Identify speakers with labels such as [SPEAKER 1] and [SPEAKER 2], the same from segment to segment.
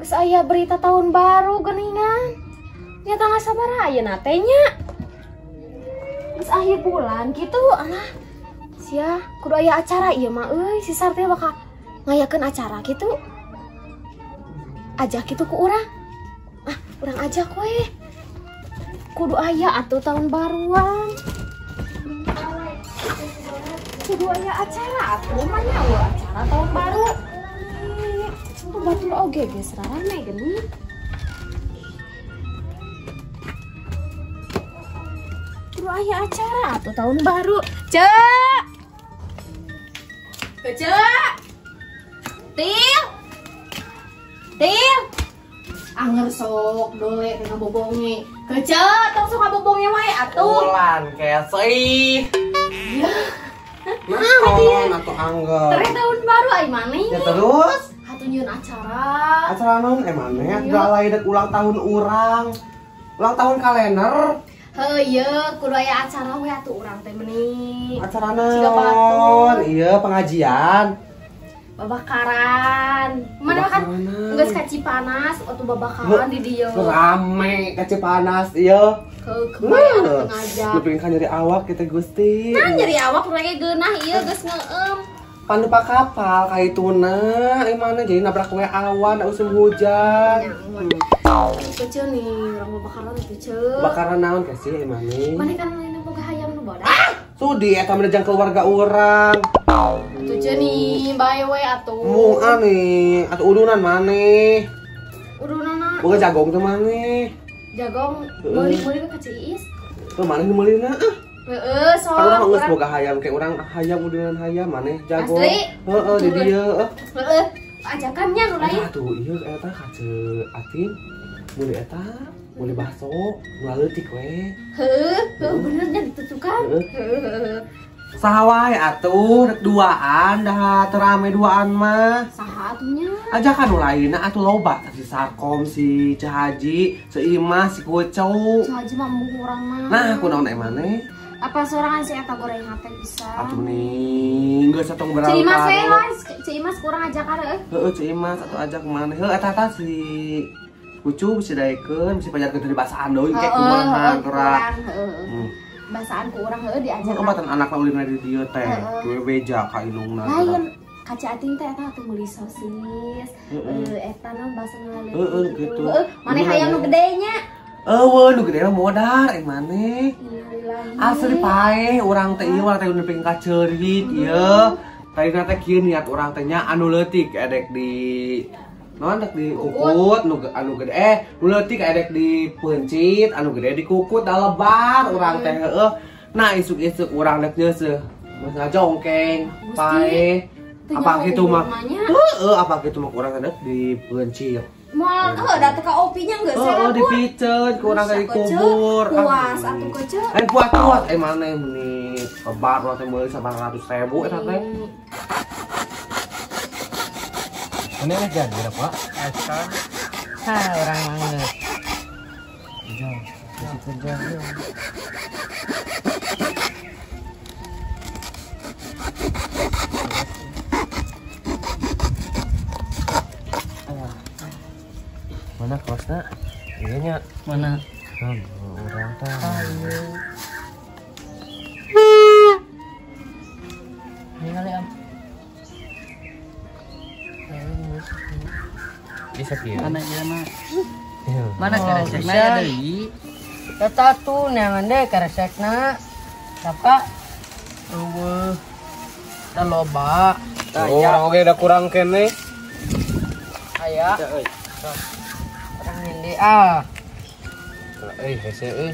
[SPEAKER 1] Geus aya berita tahun baru geuningan. Nya tanggal sabaraha ayeuna teh nya? Geus akhir bulan kitu alah. Sia, kudu aya acara ieu mah euy, si Sar teh bakal ngayakeun acara kitu. Ajak kitu ku urang. Ah, urang ajak we. Kudu aya atuh tahun baruan. Kudu aya acara atuh mah nya acara tahun baru. Tuh batur oge geus rame geuning. Kudu aya acara atuh tahun baru. Cek. Cek. Til. Til. Anger sok dole teh ngabobonge. Kece, tong sok ngabobonge wae atuh.
[SPEAKER 2] Ulan kese. Naon atuh angger.
[SPEAKER 1] Terus tahun baru ai maneh.
[SPEAKER 2] Ya terus?
[SPEAKER 1] Atuh nyieun acara.
[SPEAKER 2] Acara naon maneh? Da lain dek ulang tahun urang. Ulang tahun kalender.
[SPEAKER 1] Heuh ieu kudu aya acara we atuh urang teh meuni.
[SPEAKER 2] Acara naon? Iya pengajian.
[SPEAKER 1] Babakaran. Mana kan geus ka Cipanas atuh babakaran di dieu.
[SPEAKER 2] Rame ka Cipanas ieu.
[SPEAKER 1] Kemarin atuh ngajak.
[SPEAKER 2] Nepi ka nyeri awak kitu Gusti.
[SPEAKER 1] Nah nyeri awak urang ge geunah ieu geus ngeueum.
[SPEAKER 2] Pandupa kapal ka ituna ieu mana jadi nabrak we awan usum hujan.
[SPEAKER 1] Kecil nih urang babakaran atuh ceu.
[SPEAKER 2] Bakaran naon ka sih maneh?
[SPEAKER 1] Maneh kan lain boga hayam nu bodas.
[SPEAKER 2] Sudi eta mah jang keluarga urang.
[SPEAKER 1] Atuh nih, bae we atuh.
[SPEAKER 2] Mung ane, atuh udunan maneh.
[SPEAKER 1] Udunana.
[SPEAKER 2] Boga jagong teh maneh.
[SPEAKER 1] Jagong meuli-meuli ka Ciis.
[SPEAKER 2] Heuh maneh nu meulina ah.
[SPEAKER 1] Heeh, sok.
[SPEAKER 2] Urang geus boga hayam ke urang hayam udunan hayam maneh jagong. Heeh di dieu heuh.
[SPEAKER 1] Heeh, ajakan nya nu lain.
[SPEAKER 2] Atuh ieu eta ka Ceu Atin. Meuli eta, meuli bakso, nu leutik we.
[SPEAKER 1] Heuh, heuh bener nya ditutukan. Heeh.
[SPEAKER 2] Saha wae atuh rek duaan dah teu rame duaan mah.
[SPEAKER 1] Saha atuh nya?
[SPEAKER 2] Ajakan nu lainna atuh loba si Sarkom, si Ceu Haji, si Imah, si Kucau.
[SPEAKER 1] Ceu Haji mah embung urang mah.
[SPEAKER 2] Nah, kunaon maneh?
[SPEAKER 1] Apa sorangan si eta goreng hate bisa.
[SPEAKER 2] Atuh nih, geus satong berapa.
[SPEAKER 1] Ceu Imas we lah, Ceu Imas kurang ajakan heuh.
[SPEAKER 2] Heueuh Ceu Imas atuh ajak maneh. Heuh eta tah si Kucu bisa daekeun, bisa pajarkeun teu dibasaan deui engke kumaha gerak.
[SPEAKER 1] Heeh. Basaan ku urang heueuh diajar.
[SPEAKER 2] Obatan anakna ulin di dieu teh, we beja ka indungna.
[SPEAKER 1] Lain ka Ceu Atin teh eta atuh meuli sosis. Eta naon basa ngaleut.
[SPEAKER 2] Heeh kitu.
[SPEAKER 1] Maneh hayang nu gede nya.
[SPEAKER 2] Eueuh nu gede mah modar eh maneh. Asli paeh urang teh ieu urang teh nepi ka ceurik ieu. Tadina teh kieu niat urang teh nya anu leutik edek di naon dek di kukut nu anu gede nu leutik edek di peuncit anu gede di kukut da lebar urang teh heueuh. Nah isuk-isuk urang dek nyeuseuh geus ngajongkeng paeh apa kitu mah heueuh apa kitu mah urang teh dek di peuncit
[SPEAKER 1] moal heuh da teu ka opi nya geus
[SPEAKER 2] heueuh dipiceun ku urang teh dikubur
[SPEAKER 1] puas atuh kece
[SPEAKER 2] puas-puas maneh meuni lebar urang teh meuli 900.000 eta teh.
[SPEAKER 3] Ini mah jadi apa? Asal. Ha, orang manget. Jauh, masih kerja. Mana kosna? Iya nya. Mana? Orang tahu. Ini kali am. Bisa kieu. Mana ieu mah? Mana karesekna ya deui?
[SPEAKER 4] Eta tuh neangan deh karesekna. Siapa?
[SPEAKER 3] Eueuh. Da loba.
[SPEAKER 2] Oh, urang oge da kurang keneh.
[SPEAKER 4] Aya. Urang ngendi ah.
[SPEAKER 3] Euy, hese euy.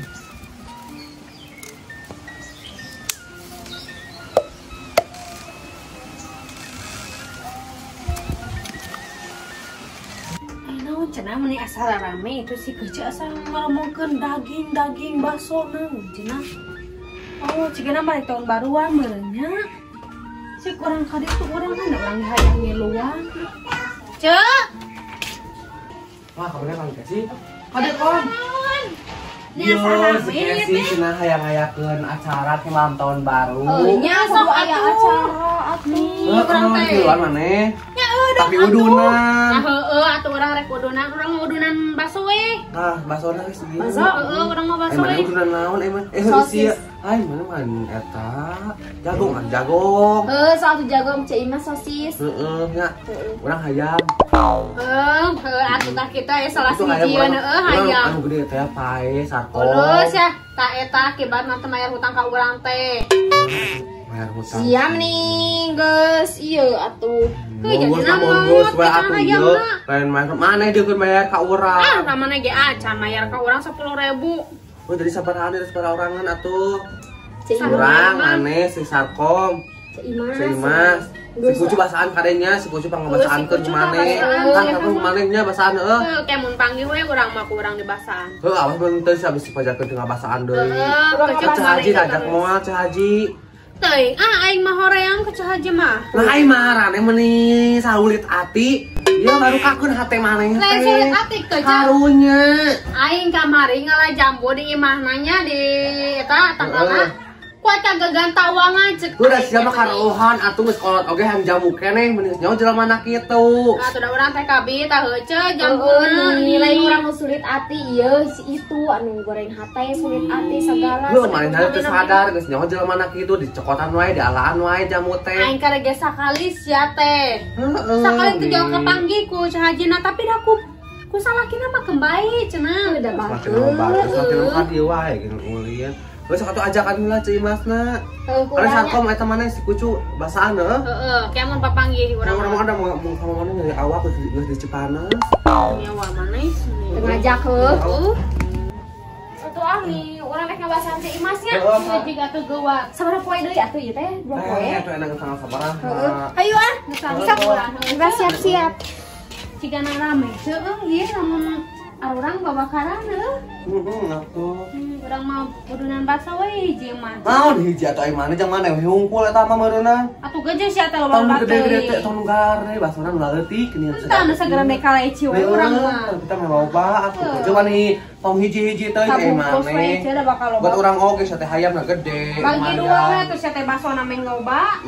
[SPEAKER 5] Cenah meni asal rame itu si kece asal ngomongkeun daging-daging bakso naon cenah. Oh, cigana mah tahun baruan meureun nya. Si kurang ka ditu urang kan urang hayang ngiluan.
[SPEAKER 1] Ceu.
[SPEAKER 2] Wah, kabarnya kali sih. Kade kon.
[SPEAKER 1] Yo,
[SPEAKER 2] si Kesi cenah hayang-hayakeun acara ke malam tahun baru.
[SPEAKER 1] Heuh nya sok aya acara atuh.
[SPEAKER 2] Urang teh. Maneh. Tapi udunan.
[SPEAKER 1] Nah, heueuh atuh urang rek
[SPEAKER 5] Udunan urang mau udunan bakso we.
[SPEAKER 2] Tah, basona geus ieu.
[SPEAKER 5] Bakso, heeh urang mau bakso we.
[SPEAKER 2] Mana udunan naon emang? Sosis. Ai mana man eta? Jagung kan jagung.
[SPEAKER 1] Heuh, soal tuh jagung Ceu Imas sosis.
[SPEAKER 2] Heeh, nya. Urang hayam.
[SPEAKER 5] Heuh, atuh tah kita ya salah sijieun heuh hayam.
[SPEAKER 2] Anu gede teh pae sarko.
[SPEAKER 5] Terus ya, tah eta akibat mah teu mayar hutang ka urang teh.
[SPEAKER 2] Bayar hutang.
[SPEAKER 1] Siam nih, geus ieu atuh.
[SPEAKER 5] Heuh, jadi maot kita hayam mah.
[SPEAKER 2] Lain mayar maneh deui bayar ka urang.
[SPEAKER 5] Ah, maneh ge acan mayar ka urang 10.000.
[SPEAKER 2] Oh, jadi sabaraha deui sabaraha orangan atuh. Urang maneh si Sarkom. Ceu Imas. Si Kucu basaan kadenya, si Kucu pangabasaankeun ku maneh. Kan ku maneh nya basaan heuh.
[SPEAKER 5] Heuh, ke mun panggil we urang mah ku urang dibasaan.
[SPEAKER 2] Heuh, awas mun teu habis dipajakeun teu ngabasaan deui.
[SPEAKER 5] Heuh,
[SPEAKER 2] Ceu Haji ajak moal Ceu Haji.
[SPEAKER 5] Teuing, ah aing mah horeang ke Ceu Haji mah.
[SPEAKER 2] Lah aing mah harane meuni saulit ati. Ieu baru kakeun hate maneh teh.
[SPEAKER 5] Lain sulit ati teh.
[SPEAKER 2] Karunya.
[SPEAKER 5] Aing kamari ngala jambu di imahna nya di eta tangkalna. Kuat kagagantawangan cek.
[SPEAKER 2] Udah siapa karuhan atuh geus kolot oge hayang jambu keneh mending geus nyaho jelema na kitu.
[SPEAKER 5] Atuh da urang teh kabi tah heuceu jambuna.
[SPEAKER 1] Nilai urang nu sulit ati ieu si itu anu goreng hate sulit ati sagala.
[SPEAKER 2] Heuh maneh teh sadar geus nyaho jelema na kitu dicokotan wae dialaan wae jamu teh.
[SPEAKER 5] Aing karege sakali sia teh. Sakali teh jauh kapanggih ku Ceu Hajina tapi da ku salakina mah kembali cenah.
[SPEAKER 1] Udah bagus.
[SPEAKER 2] Salakina mah dieu wae geuning ulin. Geus atuh ajakan heula Ceu Imasna. Karena Sarkom eta maneh si Kucu basaan heuh.
[SPEAKER 5] Heeh, ke mun papanggih urang.
[SPEAKER 2] Urang ada mau ka mana nyari awak geus di Cipanas.
[SPEAKER 5] Nya wa maneh.
[SPEAKER 1] Teu ngajak heuh. Atuh ah nih urang rek ngabasaan Ceu Imasnya.
[SPEAKER 5] Jig atuh geuwat.
[SPEAKER 1] Sabaraha poe deui atuh ieu teh? 2 poe.
[SPEAKER 2] Atuh enak tanggal sabaraha.
[SPEAKER 1] Heeh. Hayu ah, geus siap-siap.
[SPEAKER 5] Cigana rame heueuh ieu lamun arurang babakaran heuh.
[SPEAKER 2] Heeh, atuh.
[SPEAKER 5] Urang mah udunan bakso we hiji mah.
[SPEAKER 2] Naon hiji atuh aing maneh jang maneh we hungkul eta mah meureunna.
[SPEAKER 5] Atuh geus sia teh loba
[SPEAKER 2] batu. Gede-gede teh tong gare basona nu leutik geuning.
[SPEAKER 5] Entah nu sagera dek kaleci we urang mah.
[SPEAKER 2] Kita mah loba atuh. Coba nih tong hiji-hiji teh aing maneh. Buat urang oge sia teh hayamna gede.
[SPEAKER 5] Bagi dua we atuh sia teh basona meh loba.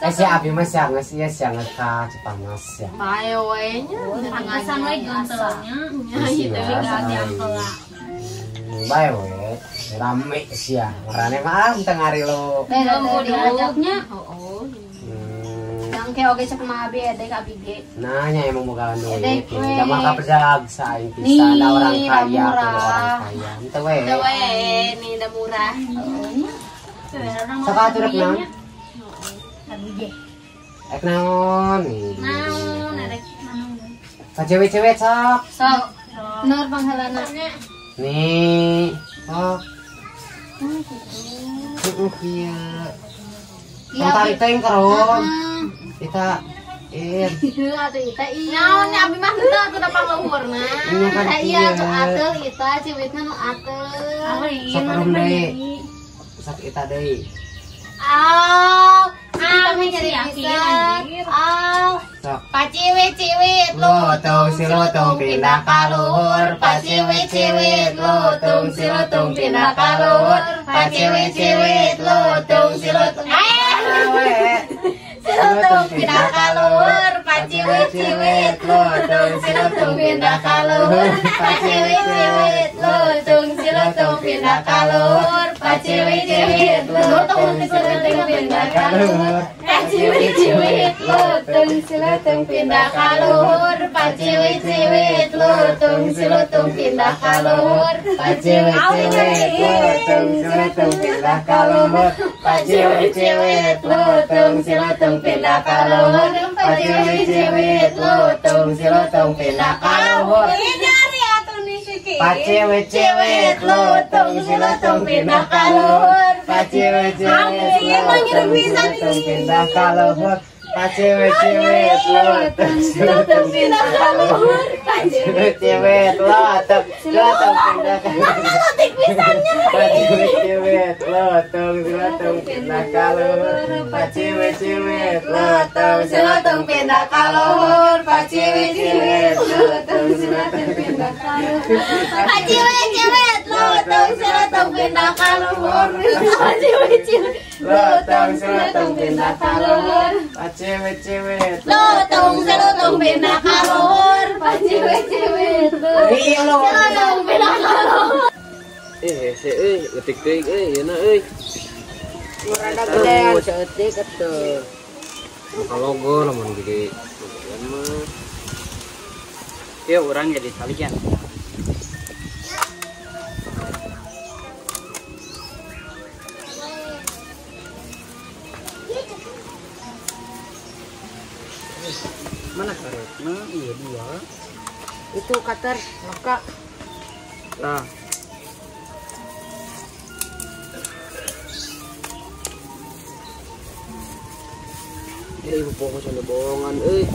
[SPEAKER 4] Si abi mah sia geus ieu sia geus ka Cipanas ya.
[SPEAKER 6] Bae we nya pangasan we gentelnya. Nya ieu teh heula.
[SPEAKER 4] Bae we, rame sia. Marane mah teu ngari lo.
[SPEAKER 6] Belum diajaknya. Heeh. Yang ke oge cek mah abi edek abi ge.
[SPEAKER 4] Nah, nya emang boga duit. Da mah kaperjag saing pisan da orang kaya, orang kaya. Henteu we.
[SPEAKER 6] Henteu we, nih da murah. Heeh.
[SPEAKER 4] Sok atuh rek naon?
[SPEAKER 6] Abi ge.
[SPEAKER 4] Rek naon?
[SPEAKER 6] Naon rek naon.
[SPEAKER 4] Ka cewek-cewek sok.
[SPEAKER 6] Sok. Nur panghalana.
[SPEAKER 4] Nih, sok. Heeh, kieu. Tarik teh keron. Kita ir.
[SPEAKER 6] Heuh atuh ita iya. Naon nya abi mah henteu atuh da pangluhurna. Iya atuh ateul ita ciwitna nu ateul.
[SPEAKER 4] Sok rum deui. Sok ita deui.
[SPEAKER 6] Aw, kita mah nyeri pisan. Aw. Paciwit-ciwit
[SPEAKER 4] lutung silutung pindah ka luhur. Paciwit-ciwit lutung silutung pindah ka luhur. Paciwit-ciwit lutung silutung.
[SPEAKER 6] Silutung pindah ka luhur. Paciwit-ciwit lutung silutung pindah ka luhur. Paciwit-ciwit lutung silutung pindah ka luhur. Paciwit-ciwit lutung silutung pindah ka luhur. Paciwit-ciwit lutung silutung pindah ka luhur. Paciwit-ciwit lutung silutung pindah ka luhur.
[SPEAKER 4] Paciwit-ciwit lutung silutung pindah ka luhur. Paciwit-ciwit lutung silutung pindah ka luhur. Paciwit-ciwit lutung silutung pindah ka luhur. Paciwit-ciwit lutung silutung pindah ka luhur. Paciwit-ciwit lutung silutung pindah ka luhur. Paciwit-ciwit lutung silutung pindah ka luhur. Paciwit-ciwit lutung silutung pindah ka luhur. Paciwit-ciwit lutung silutung pindah ka luhur. Paciwit-ciwit lutung silutung pindah ka luhur. Paciwit-ciwit lutung silutung pindah ka luhur.
[SPEAKER 6] Paciwit-ciwit lutung silutung pindah ka luhur. Paciwit-ciwit
[SPEAKER 4] lutung silutung pindah ka luhur. Paciwit-ciwit
[SPEAKER 6] lutung silutung pindah ka luhur. Paciwit Paciwit-ciwit.
[SPEAKER 2] Iya lo.
[SPEAKER 6] Selotong pindah kaluhur.
[SPEAKER 3] Hese euy, leutik teuing euy, ieu na euy.
[SPEAKER 4] Rada gedean.
[SPEAKER 3] Saeutik atuh.
[SPEAKER 2] Kalau logo lamun gede.
[SPEAKER 3] Mah. Ieu urang jadi talian. Mana karetna? Iya dua.
[SPEAKER 4] Itu cutter maka.
[SPEAKER 3] Nah.
[SPEAKER 2] Ibu pokok sana bohongan euy.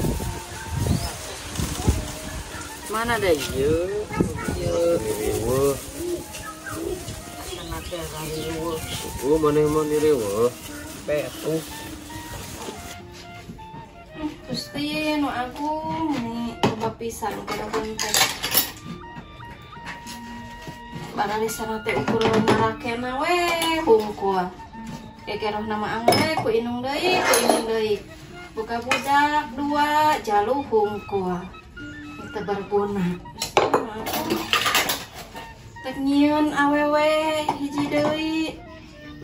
[SPEAKER 3] Mana ada ieu? Ieu
[SPEAKER 2] riweuh.
[SPEAKER 3] Sana teh riweuh.
[SPEAKER 2] Oh, maneh mah riweuh. Petuh.
[SPEAKER 5] Gusti nu aku meni loba pisan kana teh. Baralisana teh ukur marakena we hungkul. Kekeroh nama angge ku inung deui, ku inung deui. Buka budak dua jalu hungkul. Teu berguna. Tek nyieun awewe hiji deui.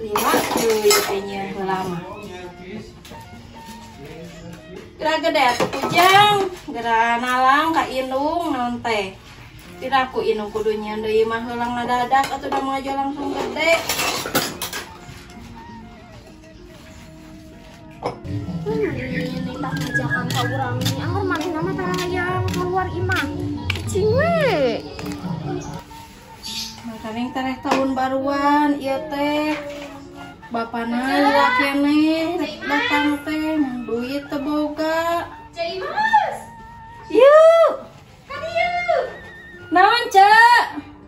[SPEAKER 5] Lima deui teh nyieun heula mah. Geura gede atuh kujang, geura nalang ka indung naon teh. Tidak ku indung kudu nyieun deui mah heula ngadadak atuh da maju langsung gede.
[SPEAKER 1] Ini tak ngajakan ka urang ini anggur manehna mah tara hayang keluar imah. Cing we.
[SPEAKER 5] Makaning tareh tahun baruan ieu teh. Bapana lila keneh rek datang teh duit teu boga.
[SPEAKER 1] Ceu Imas.
[SPEAKER 5] Yuk.
[SPEAKER 1] Ka dieu.
[SPEAKER 5] Naon, Ceu?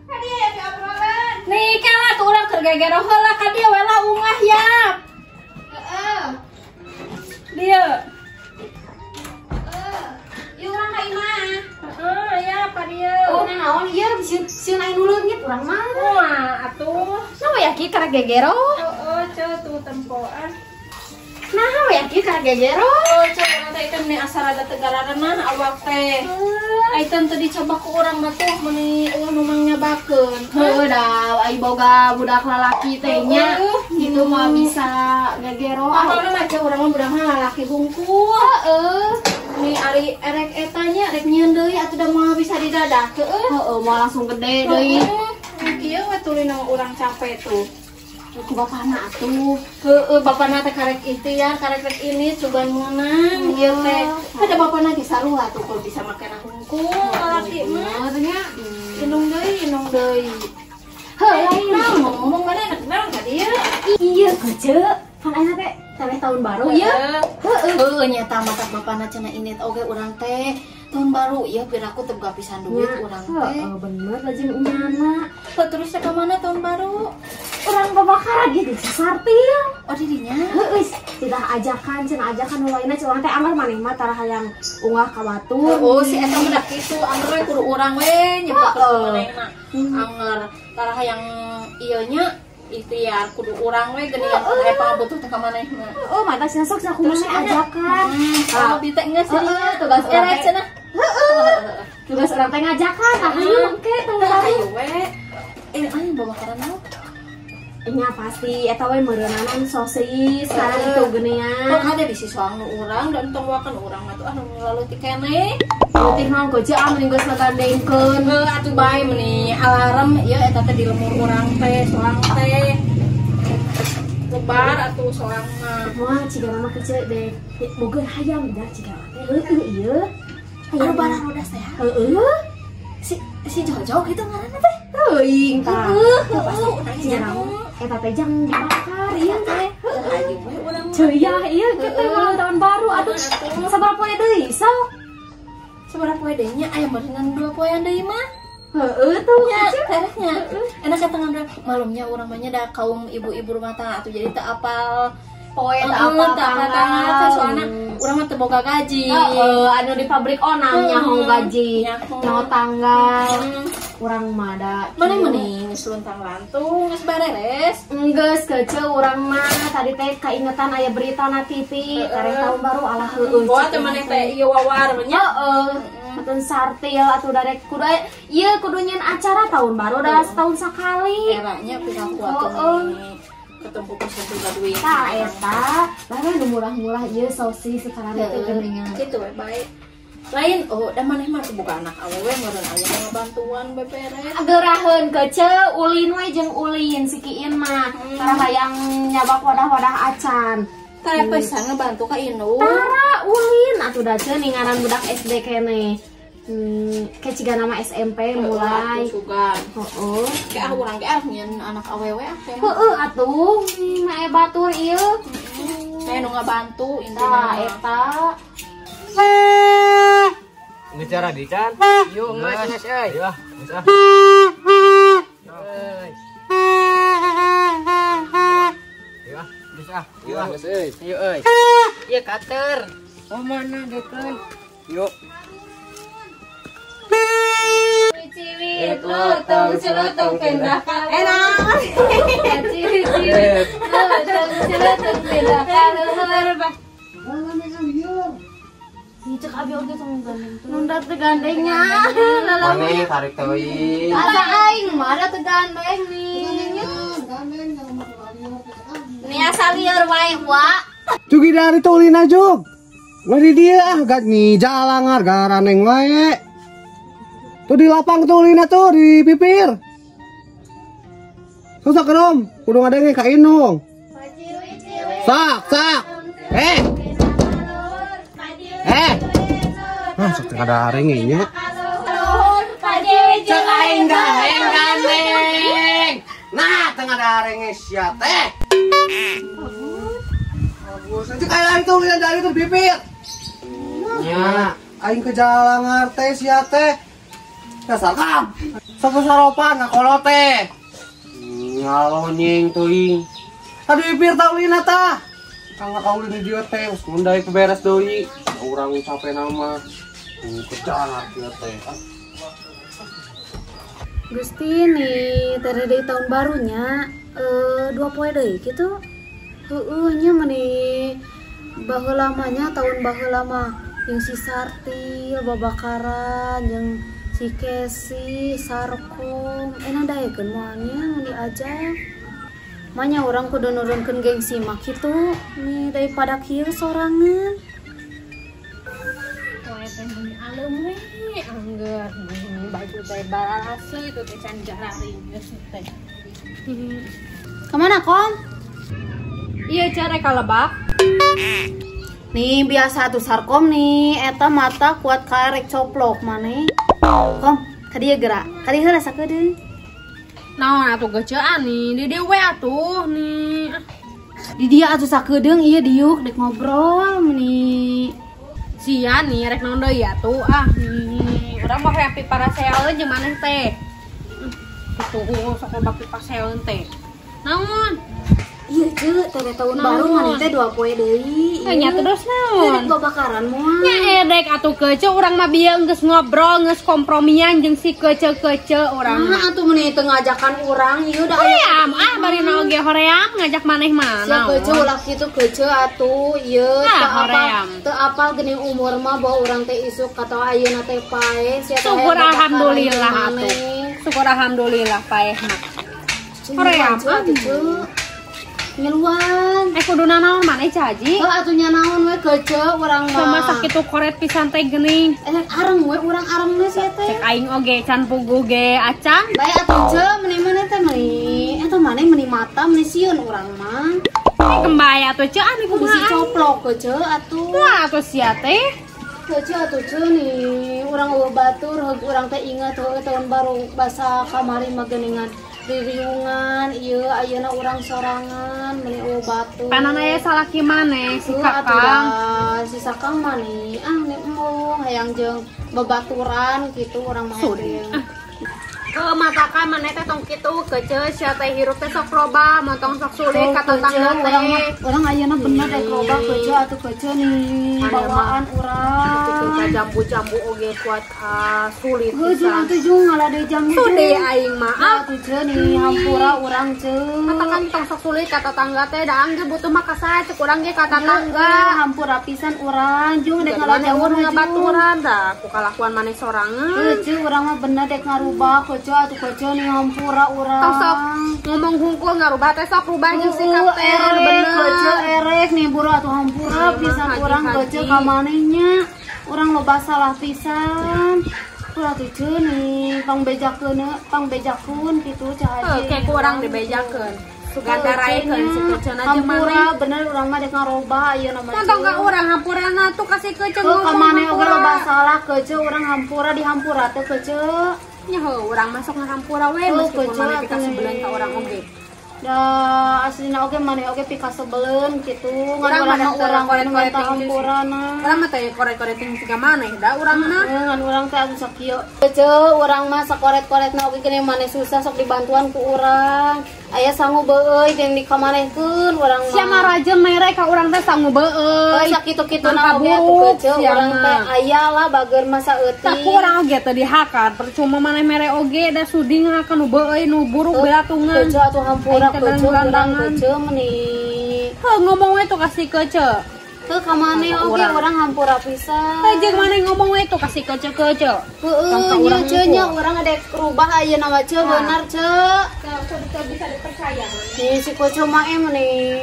[SPEAKER 1] Ka dieu ya diobrolan.
[SPEAKER 5] Nih kala tuh urang keur gegero heula ka dieu we lah ungah ya.
[SPEAKER 1] Heeh.
[SPEAKER 5] Dieu.
[SPEAKER 1] Heeh. Ieu urang ka imah.
[SPEAKER 5] Heeh, ya ka dieu.
[SPEAKER 1] Oh, naon ieu sieun aya nu leungit urang mah.
[SPEAKER 5] Wah, atuh.
[SPEAKER 1] Naon ya kieu karek gegero?
[SPEAKER 5] Heeh, Ceu tuh tempoan.
[SPEAKER 1] Nah, we kieu karek gegero.
[SPEAKER 5] Oh, Ceu urang teh ieu meni asa rada tegarareunah awak teh. Aiten teu dicoba ku urang mah tuh meuni eueuh nu mang nyabakeun.
[SPEAKER 1] Heuh da ai boga budak lalaki teh nya. Gitu mah bisa gegero.
[SPEAKER 5] Pokona mah Ceu urang mah budak mah lalaki hungkul.
[SPEAKER 1] Heeh.
[SPEAKER 5] Nih ari erek eta nya rek nyieun deui atuh da moal bisa didadak heueuh.
[SPEAKER 1] Heeh, moal langsung gede deui.
[SPEAKER 5] Kieu we tulina urang capek tuh.
[SPEAKER 1] Ku bapana atuh.
[SPEAKER 5] Heeh, bapana teh karek ikhtiar, karek rek ini sugan meunang ieu teh. Ada bapana ge sarua atuh kalau bisa make hungkul lalaki mah.
[SPEAKER 1] Nya.
[SPEAKER 5] Inung deui, inung deui.
[SPEAKER 1] Heuh, lain
[SPEAKER 5] naon ngomong mana enak naon ka dieu.
[SPEAKER 1] Iya, kece. Pan ayeuna teh tareh tahun baru ieu.
[SPEAKER 6] Heeh. Heuh nya mata bapana cenah ini oge urang teh tahun baru ieu piraku teu boga pisan duit urang teh.
[SPEAKER 1] Heeh, bener lajeng enyana.
[SPEAKER 6] Heuh terus teh ka mana tahun baru?
[SPEAKER 1] Urang babakara gitu sartil.
[SPEAKER 6] Oh dirinya?
[SPEAKER 1] Heuh, tidak ajakan cenah ajakan nu lainna cenah teh anggar maneh mah tara hayang ungah ka batur.
[SPEAKER 6] Oh si eta mah da kitu anggar we kudu urang we nyebakeun manehna. Anggar tara hayang ieu nya ikhtiar kudu urang we geuningan aya pangabutuh teh ka manehna.
[SPEAKER 1] Heeh, mata cenah sok cenah kumaha ajakan.
[SPEAKER 6] Kalau bi teh geus
[SPEAKER 1] heeh, tugas urang teh
[SPEAKER 6] cenah.
[SPEAKER 1] Heeh. Tugas urang teh ngajakan, tah hayu engke tahun baru.
[SPEAKER 6] Hayu we. Ayo babakaran naon?
[SPEAKER 1] Nya pasti eta we meureunanan sosis kan itu geuningan.
[SPEAKER 6] Kok ada bisi soang nu urang dan tong wakan urang mah tuh anu laleutik keneh.
[SPEAKER 1] Leutik naon goje ah mending geus ngagandengkeun.
[SPEAKER 6] Heuh atuh bae meuni alarm ieu eta teh di lemur urang teh soang teh. Lebar atuh soang mah.
[SPEAKER 1] Wah, ciga mah kece deh. Boga hayam dah ciga teh. Heueuh ieu.
[SPEAKER 6] Hayam bararodas teh.
[SPEAKER 1] Heueuh.
[SPEAKER 6] Si Jojo gitu ngaranna teh.
[SPEAKER 1] Teuing tah.
[SPEAKER 6] Heueuh,
[SPEAKER 1] ciga eta teh jang dibakar ieu teh.
[SPEAKER 6] Hayu we urang mah.
[SPEAKER 1] Ceuyah ieu kita malam tahun baru atuh sabaraha poe deui sok.
[SPEAKER 6] Sabaraha poe deui nya aya meureunnan 2 poean deui mah.
[SPEAKER 1] Heueuh tuh
[SPEAKER 6] nya terehnya. Enak ka tengah malumnya urang mah nya da kaum ibu-ibu rumah tangga atuh jadi teu apal
[SPEAKER 1] poe teu apal
[SPEAKER 6] tanggal teh soalna urang mah teu boga gaji.
[SPEAKER 1] Heeh, anu di pabrik onang nyaho gaji, nyaho tanggal. Urang mah da
[SPEAKER 6] mana mending geus luntang lantung geus bareres.
[SPEAKER 1] Enggeus kece urang mah tadi teh kaingetan aya berita na TV tareh tahun baru alah heueuh.
[SPEAKER 6] Wah teh maneh teh ieu wawar nya.
[SPEAKER 1] Heeh. Meten sartil atuh darek kudu ieu kudu nyeun acara tahun baru dah setahun sakali.
[SPEAKER 6] Eranya pihak atuh ketemu pisan juga duit.
[SPEAKER 1] Tah eta, lamun nu murah-murah ieu sosis sekarang teh geuningan.
[SPEAKER 6] Kitu we bae. Lain oh da maneh mah buka anak awewe meureun aya ngabantuan beberes.
[SPEAKER 1] Geraheun kece ulin we jeung ulin si Kiin mah. Tara hayang nyabak wadah-wadah acan.
[SPEAKER 6] Tara pisan ngebantu ka Indung.
[SPEAKER 1] Tara ulin atuh da ceun ngaran budak SD keneh. Kayak ciga nama SMP mulai.
[SPEAKER 6] Sugan.
[SPEAKER 1] Heeh.
[SPEAKER 6] Ke ah urang ge ah nyeun anak awewe ah.
[SPEAKER 1] Heeh atuh, mah batur ieu.
[SPEAKER 6] Saya nu ngabantu intina.
[SPEAKER 1] Tah eta.
[SPEAKER 3] Ngecara di can. Yuk geus geus euy. Yeuh, geus ah. Yeuh, geus ah. Yeuh, geus euy. Yuk euy. Ieu kater. Oh mana dekeun. Yuk.
[SPEAKER 4] Ciwit lotong celotong pindah enak. Ciwit lotong celotong pindah kaluhur.
[SPEAKER 1] Cek abi oge tong gandeng. Nunda teh gandengnya.
[SPEAKER 3] Mane tarik teuing.
[SPEAKER 1] Asa aing mah ada teh gandeng nih.
[SPEAKER 4] Nih asa lieur wae wa.
[SPEAKER 2] Cugi dari tulina jug. Wah di dia ah gak nih jalangar garaneng wae. Tuh di lapang tulina tuh di pipir. Susah kerom, kudu ngadenge ka Inung. Sak, sak. Nah, sok tengah daring nya. Cek aing gandeng gandeng. Nah, tengah daring sia teh. Bagus. Cek aing tuh lihat dari tuh bibir. Nya, aing ke jalangar teh sia teh. Dasar kam. Sok saropan ngakolot teh. Ngalonyeng teuing. Tadi bibir taulina tah. Kang kaulin di dieu teh, geus ngundai beres deui. Urang capek nama. Kerjaan kieu teh.
[SPEAKER 5] Gusti nih, teh deui tahun barunya 2 poe deui kitu. Heueuh nya meni baheula mah nya tahun baheula mah jeung si Sartil babakaran jeung si Kesi, Sarkom, enak daekeun moal nya ngan diajak. Manya orang kudu nurunkeun gengsi mah kitu nih daripada kieu sorangan.
[SPEAKER 6] Poe teh meuni alem we angger baju teh bararase itu teh can jararing teh.
[SPEAKER 5] Kemana Kom?
[SPEAKER 6] Iya cara kalebak.
[SPEAKER 5] Nih biasa tuh Sarkom nih eta mata kuat karek coplok maneh. Kom, ka dieu gerak. Ka dieu heula sakedeung.
[SPEAKER 6] Naon atuh geucean nih, di dieu we atuh nih.
[SPEAKER 5] Di dia atuh sakedeung ieu diuk dek ngobrol nih.
[SPEAKER 6] Sia nih rek naon deui atuh ah nih. Urang mah hayang piparasealeun jeung maneh teh. Kitu sok loba piparasealeun teh. Naon?
[SPEAKER 5] Iya ceu, teh tahun baru maneh teh 2 poe deui.
[SPEAKER 6] Nya terus naon?
[SPEAKER 5] Rek babakaran moal.
[SPEAKER 6] Nya edek atuh kece urang mah bieu geus ngobrol, geus kompromian jeung si kece-kece urang.
[SPEAKER 5] Nah atuh meuni teu ngajakan urang ieu da
[SPEAKER 6] aya. Ah bari na oge hoream ngajak maneh mah.
[SPEAKER 5] Sia kece ulah kitu kece atuh ieu teu apal teu apal geuning umur mah bawa urang teh isuk atawa ayeuna teh paeh sia teh.
[SPEAKER 6] Syukur alhamdulillah atuh. Syukur alhamdulillah paeh mah. Hoream atuh.
[SPEAKER 5] Ngiluan.
[SPEAKER 6] Kudu nanaon maneh Caji?
[SPEAKER 5] Heuh atuh nya naon we kece urang mah.
[SPEAKER 6] Sama sakitu koret pisan teh geuning.
[SPEAKER 5] Areng we urang areng we sia teh.
[SPEAKER 6] Cek aing oge can puguh ge acan.
[SPEAKER 5] Bae atuh ce meuni maneh teh meuni. Eta maneh meuni mata meuni sieun urang mah.
[SPEAKER 6] Kembaya atuh ce anu kumaha?
[SPEAKER 5] Bisi coplok kece atuh.
[SPEAKER 6] Wah atuh sia teh.
[SPEAKER 5] Kece atuh ce nih urang eueuh batur heug urang teh ingat heueuh tahun baru basa kamari mah geuningan. Ririungan ieu ayeuna urang sorangan meuni eueuh batur.
[SPEAKER 6] Panon aya salaki maneh si Kakang.
[SPEAKER 5] Si Sakang maneh ah ni embung hayang jeung babaturan kitu urang mah hayang.
[SPEAKER 1] Matakan maneh teh tong kitu kece sia teh hirup teh sok loba montong sok sulit ka tetangga teh.
[SPEAKER 4] Urang ayeuna bener rek loba kece atuh kece nih bawaan urang.
[SPEAKER 1] Ka jambu-jambu oge kuat ka sulit
[SPEAKER 4] pisan. Heuh atuh jung ngalah deui jambu.
[SPEAKER 1] Sude aing mah
[SPEAKER 4] atuh ce nih hampura urang ce.
[SPEAKER 1] Katakan tong sok sulit ka tetangga teh da angge butuh mah ka saha cek urang ge ka tetangga.
[SPEAKER 4] Hampura pisan urang jung rek ngalah jambu
[SPEAKER 1] ngabaturan da ku kalakuan maneh sorangan.
[SPEAKER 4] Heuh urang mah bener rek ngarubah kece atuh kece nih hampura urang.
[SPEAKER 1] Tong sok ngomong hungkul ngarubah teh sok rubah jeung sikap teh bener.
[SPEAKER 4] Kece erek nih buru atuh hampura pisan urang kece ka manehnya. Urang loba salah pisan. Ulah tuh ce nih pangbejakeun pangbejakeun kitu cah haji.
[SPEAKER 1] Heuh, ku urang dibejakeun. Sugan daraekeun si keceuna jeung maneh.
[SPEAKER 4] Hampura bener urang mah dek ngarobah ayeuna mah.
[SPEAKER 1] Montong ka urang hampurana tuh kasih kece
[SPEAKER 4] ngomong. Ka maneh oge loba salah kece urang hampura dihampura teh kece.
[SPEAKER 1] Nya heuh urang masuk ngahampura we meskipun maneh pikasebeleun ka urang oge.
[SPEAKER 4] Da aslina oge maneh oge pikasebeleun kitu. Ngan urang mah urang korek-korek hampurana.
[SPEAKER 1] Urang mah teh korek-korek siga maneh da urang mah.
[SPEAKER 4] Ngan urang teh anu sakieu. Kece urang mah sakoret-koretna oge geuning maneh susah sok dibantuan ku urang. Aya sangu beueuy jeung dikamanehkeun urang mah.
[SPEAKER 1] Sia mah rajeun mere ka urang teh sangu beueuy.
[SPEAKER 4] Sakitu-kituna oge atuh kece urang teh aya lah bager mah saeutik.
[SPEAKER 1] Tah ku urang oge teu dihakan, percuma maneh mere oge da sudi ngahakan nu beueuy nu buruk belatungan.
[SPEAKER 4] Kece atuh hampura kece urang kece meuni.
[SPEAKER 1] Heuh ngomong we tuh kasih kece.
[SPEAKER 4] Heuh ka maneh oge urang hampura pisan.
[SPEAKER 1] Heuh jeung maneh ngomong we tuh kasih kece-kece.
[SPEAKER 4] Heueuh nya ce nya urang adek rubah ayeuna mah ce bener ce.
[SPEAKER 1] Teu bisa dipercaya maneh.
[SPEAKER 4] Ih si kece mah meuni.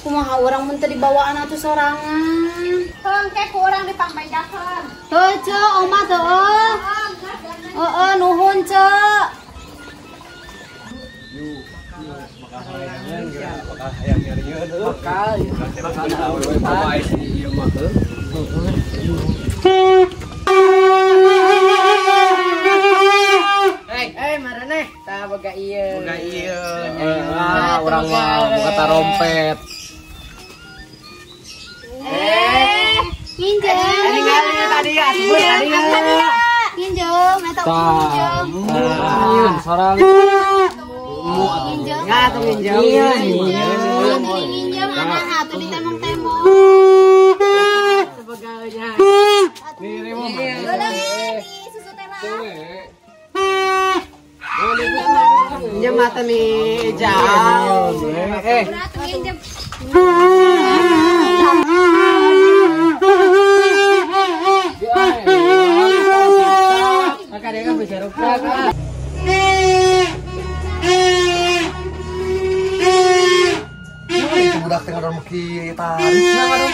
[SPEAKER 4] Kumaha urang mun teu dibawaan atuh sorangan.
[SPEAKER 1] Heuh engke ku urang dipangbejakeun.
[SPEAKER 4] Heuh ce oma teh heuh. Heeh nuhun ce.
[SPEAKER 3] Eh, maraneh tah boga ieu.
[SPEAKER 2] Boga ieu. Ah, urang mah boga tarompet.
[SPEAKER 4] Nginjem.
[SPEAKER 3] Tadi ya, sebut tadi ya.
[SPEAKER 4] Nginjem, eta nginjem.
[SPEAKER 2] Sorang.
[SPEAKER 4] Nginjem.
[SPEAKER 3] Ya, tuh nginjem.
[SPEAKER 4] Nginjem anak atuh ditemong-temong.
[SPEAKER 3] Sebagainya.
[SPEAKER 2] Nih, mau.
[SPEAKER 4] Susu teh lah.
[SPEAKER 3] Nginjem mata nih jauh.
[SPEAKER 4] Berat nginjem.
[SPEAKER 3] Maka dia kan bisa rusak.
[SPEAKER 2] Budak teh ngadon meki tarik sia ngadon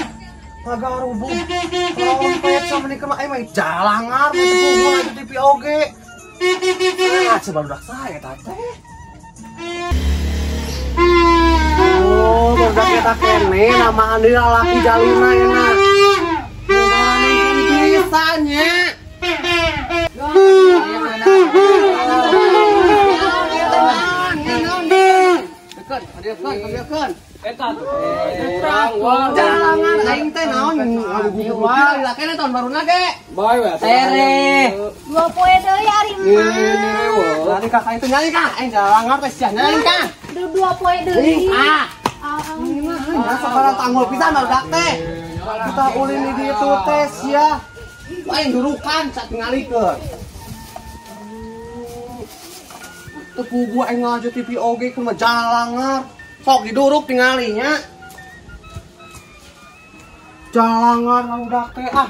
[SPEAKER 2] ngagarubung trompet sama nih kemah mah jalangar teh puguh atuh TV oge. Ah, coba budak saya teh. Oh, budak eta kene namaan deui lalaki jalina euna. Bisa nya. Dekeun, eta tuh. Jalangan aing teh naon ngagugup lila kene tahun baruna ge. Bae we.
[SPEAKER 3] Tere.
[SPEAKER 4] Dua poe deui ari mah.
[SPEAKER 2] Nyanyi kah itu nyanyi kah? Aing jalangar teh sia nyanyi kah?
[SPEAKER 4] Dua poe deui.
[SPEAKER 2] Ah. Ini mah sabarang tanggul pisan barudak teh. Kita ulin di ditu teh sia. Aing durukan sak tingalikeun. Teu kubu aing ngalajo TV oge kumaha jalangar. Sok diduruk tingalinya. Jalangar barudak teh ah.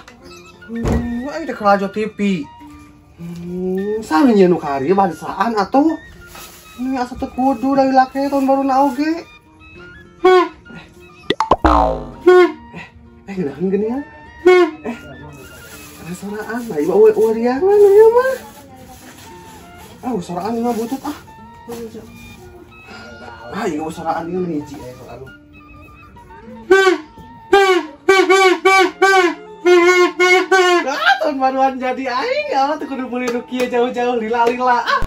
[SPEAKER 2] Aing teh kalajo TV. Sami nyeun nu kari bangsaan atuh. Ini asa teu kudu dari laki tahun baru na oge. Ngeunaheun geuningan. Ada soraan lah, ieu mah eueuh-riangan ieu mah. Ah, soraan ieu mah butut ah. Ah, ieu soraan ieu hiji aya soraan. Ah, tahun baruan jadi aing ya Allah teu kudu meuli nu kieu jauh-jauh lila-lila. Ah.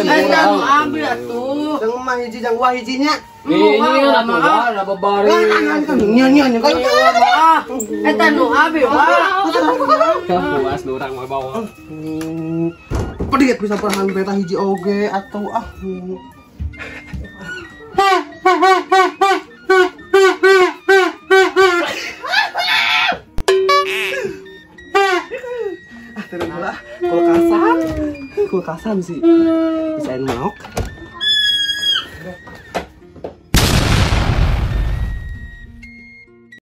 [SPEAKER 3] Eta nu abi atuh.
[SPEAKER 2] Jang mah hiji jang wah hijinya.
[SPEAKER 3] Ini atuh
[SPEAKER 2] ada babari. Nya nya nya kan.
[SPEAKER 3] Eta nu abi wah.
[SPEAKER 7] Puas lu urang mah bawa.
[SPEAKER 2] Pedit bisa perahan beta hiji oge atau ah. Ah, turun lah. Kulkasan. Kulkasan sih. Bisa maok.